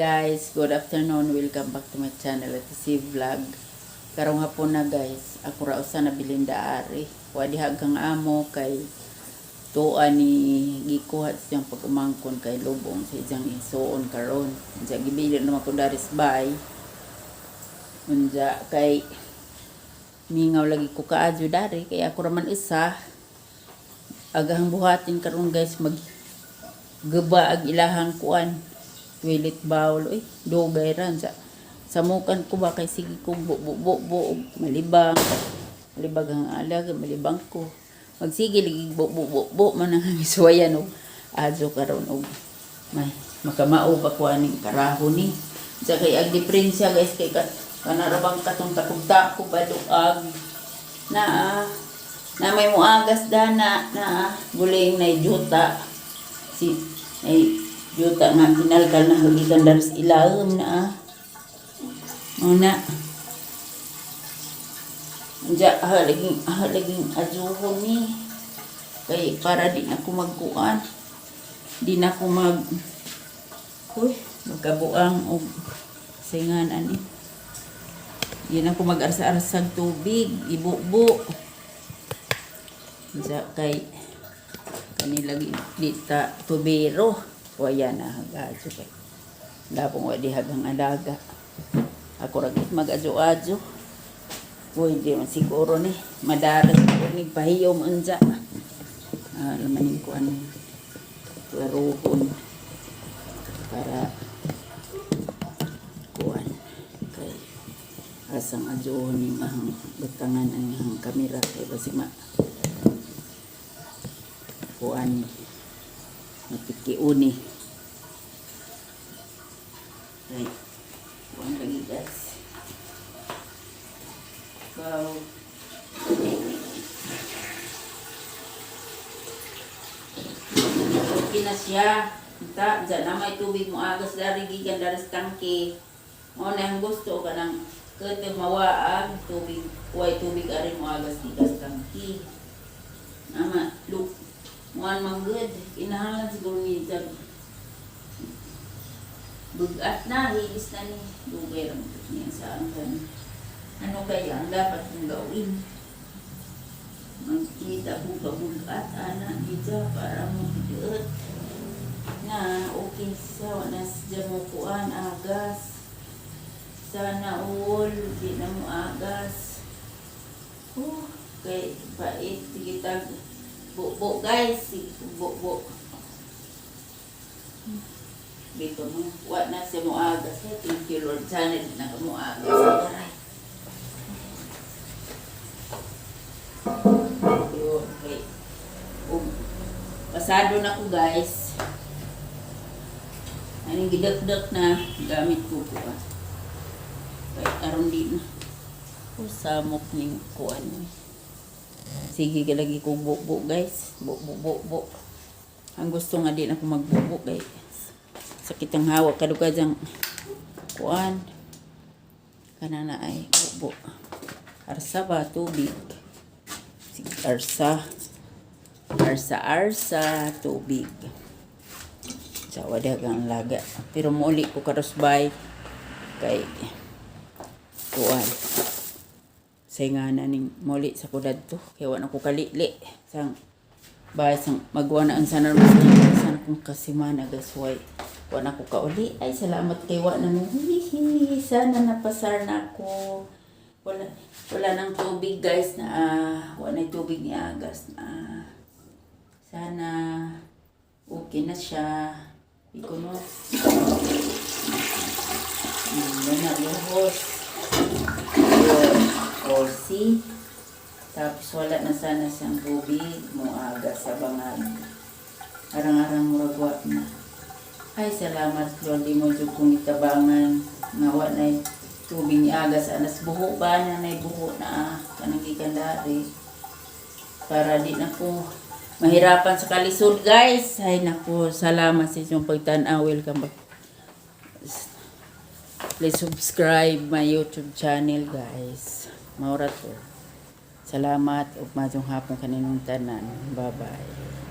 Guys, good afternoon. Welcome back to my channel at si Vlog. Karong hapon na, guys. Ako ra usa na bilinda ari. Wa diha kang amo kay tuwa ni gikuha siyang pag-umangkon kay lubong sa iyang isuon karon. Unsa gibilin naman ko dari sa bay. Unja kay mingaw lagi ko kaadyo dari kay ako ra man isa. Agahang buhatin karon, guys, mag gaba ag ilahang kuan, toilet bowl. Uy, dugay ra sa samukan ko ba kay sige ko bu bu bu bu malibang malibag ang alag, malibang ko magsige lagi bu bu bu bu man ang isuwayan og adyo karon og may makamao ba ko aning karaho ni sa kay ag diferensya, guys, kay ka, kanarabang katong takog-takog baduag na na may muagas dana na guling na juta si ay juta nga kinalkal na hagikan dari sa ilawom na ah. Una. Diya, halaging ajuhon ni. Kay para di na ko magkuan. Di na ko mag, uy, magkabuang og singan ani. Di na ko mag-arsa-arsag tubig, ibubo. Diya kay kanila dita tubero. Waya na hagadyo kay. Labong wa di hagang alaga. Ako ra gid mag-adyo-adyo. Uy, di man siguro ni. Madaras ko ni pahiyom unja. Ah, lamanin ko ano. Laruhon. Para kuan kay asang adyohon ni ang butangan ang ang kamera kay basi ma kuan, matikiuni. Right, kuan lagi, guys. Wow. Okay na siya. Ta, dyan na may tubig mo agas dari gikan dari sa tangke. Mo na ang gusto ka ng kete mawaag tubig, way tubig ari mo agas gikan sa tangke. Ama, look. Muan man good. Kinahanglan siguro ni dyan. Bugat na, higis na ni. Dugay ra mo niya sa ang ano kaya ang dapat kong gawin? Magkita ko kabugat, ana, dito, para mo bigat. Na, okay siya, wala siya mo kuan, agas. Sana all, di na mo agas. Oh, kay pait, sige tag, bubo, guys, sige, bubo. Dito mo, wa na siya mo agas. Eh, thank you, Lord. Sana di na ka mo agas. Aray. Yun, okay. Pasado na ko, guys. Anong gidakdak na gamit ko ko ah. Kay aron di na. O samok ning kuan. Sige ka lagi ko bubo, guys. Bubo bubo. Ang gusto nga di na ko magbubo kay sakit ang hawak kadugay diyang kuan. Kana na ay bubo. Arsa ba tubig? Sige, arsa. Arsa, arsa, tubig. Sa wala kang laga. Pero muli ko karosbay kay kuan. Say nga na ning muli sa kudad to. Kay wa na ko kalili. Sang bahay sang magwa na ang sana sana kung kasimana gasway. Wa na ko kauli. Ay, salamat kay wa na mo. Hihi, sana napasar na ako. Wala wala nang tubig, guys, na ah, wala na tubig ni agas na ah. Sana okay na siya. Iko no. Na luhos. Yun. O, see? Tapos wala na sana siyang tubig. Muaga sa bangag. Arang-arang muragwa na. Ay, salamat, Lord. Di mo jud kong itabangan. Nga wa na tubig ni agas. Anas buho ba na nay buho na ah. Kanang gikan dari. Para di na ko mahirapan sa kalisod, guys. Ay naku, salamat sa inyong pagtanaw. Welcome back. Please subscribe my YouTube channel, guys. Maura to. Salamat ug maayong hapon kaninyong tanan. Bye-bye.